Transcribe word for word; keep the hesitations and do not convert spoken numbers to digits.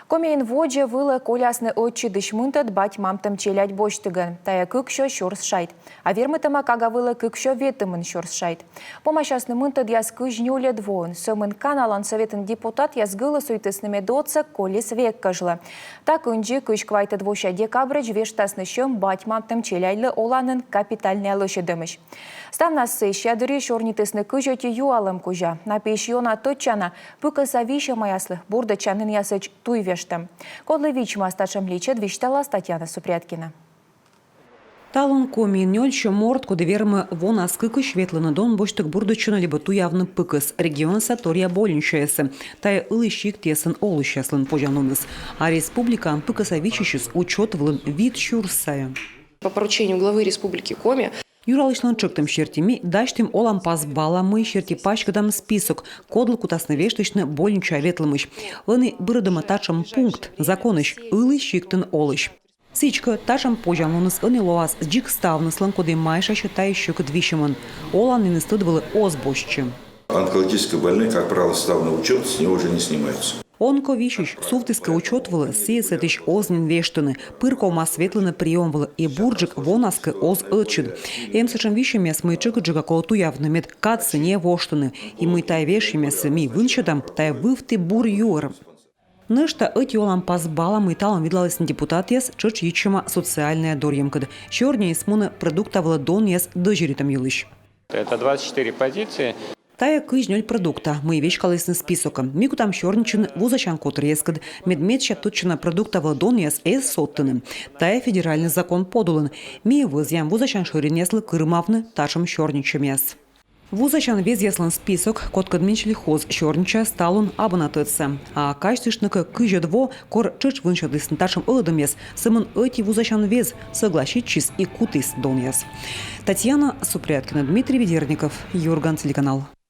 Комиын водзӧ вылӧ колясны ӧтчыдысь мынтӧд бать-мамтӧм челядь босьттігӧн. Тайӧ кыксё сюрс шайт. А вермытӧма кага вылӧ кыксё ветымын сюрс шайт. Помасясны мынтӧдъяс кызь нёльӧд воын. Сӧмын Каналан Сӧветын депутатъяс гӧлӧсуйтісны, мед отсӧг колис век кежлӧ. Та кындзи кызь квайтӧд вося декабрӧдз вештасны сьӧм бать-мамтӧм челядьлы оланін капитальнӧя лӧсьӧдӧмысь. Ставнас сессия дырйи сёрнитісны кызь ӧти юалӧм кузя. На пиысь ёна тӧдчана пыкӧса висьӧмаяслы бурдӧдчанінъясӧдз туй вештӧм. Кодлы вичмас татшӧм личӧд, висьталас Татьяна Супряткина. Талун Комиын нёльсё морт, коді вермӧ вонас кыкысь ветлыны Дон босьттӧг бурдӧдчыны либӧ туявны пыкӧс, регионса торъя больничаясӧ. Тайӧ ылысь сиктъясын олысьяслӧн позянлуныс. А республикаын пыкӧса висьысьыс учёт вылын вит сюрс сайӧ. По поручению главы Республики Коми Юралысьлӧн тшӧктӧм серти ми дасьтім оланпас бала, мый серти паськӧдам список, кодлы кутасны вештысьны больничаӧ ветлӧмысь. Ӧні бырӧдӧма татшӧм пункт законысь: ылысь сиктын олысь. Сідзкӧ, татшӧм позянлуныс ӧні лоас дзик ставныслӧн, коді майшасьӧ таысь сьӧкыд висьӧмӧн. Оланіныс тӧд вылӧ оз босьтчы. Онкологический больной, как правило, став на учёт, с него уже не снимаются. Онковисьысь сувтіс кӧ учёт вылӧ, сійӧс сэтысь оз нин вештыны. Пыр ковмас ветлыны приём вылӧ и бурджык вонас кӧ оз ӧтчыд. Эм сэтшӧм висьӧмъяс, мый тшӧкыдджыка колӧ туявны, мед кадсӧ не воштыны. И мый тайӧ вежсьӧмъяссӧ ми вынсьӧдам, тайӧ вывті бур юӧр. Нӧшта ӧти оланпас бала, мый талун видлалісны депутатъяс, тшӧтш йитчӧма социальнӧя дорйӧмкӧд. Сёрниыс мунӧ продукта вылӧ донъяс дӧзьӧритӧм йылысь. Это двадцать четыре позиции. Тайӧ кызь нёль продукта, мый веськалісны списокӧ. Ми кутам сёрнитчыны вузасян котыръяскӧд, мед медся тӧдчана продукта вылӧ донъяс эз содтыны. Тайӧ федеральнӧй закон подулын. Ми вӧзъям вузасян шӧринъяслы кырымавны татшӧм сёрнитчӧмъяс. Вузасян везъяслӧн список, кодкӧд Минсельхоз сёрнитчас, талун абу на тӧдса. А казьтыштны кӧ кызьӧд во, кор тшӧтш вынсьӧдісны татшӧм ӧлӧдӧмъяс, сӧмын ӧти вузасян вез согласитчис и кутіс донъяс. Татьяна Супряткина, Дмитрий Ведерников, Юрган телеканал.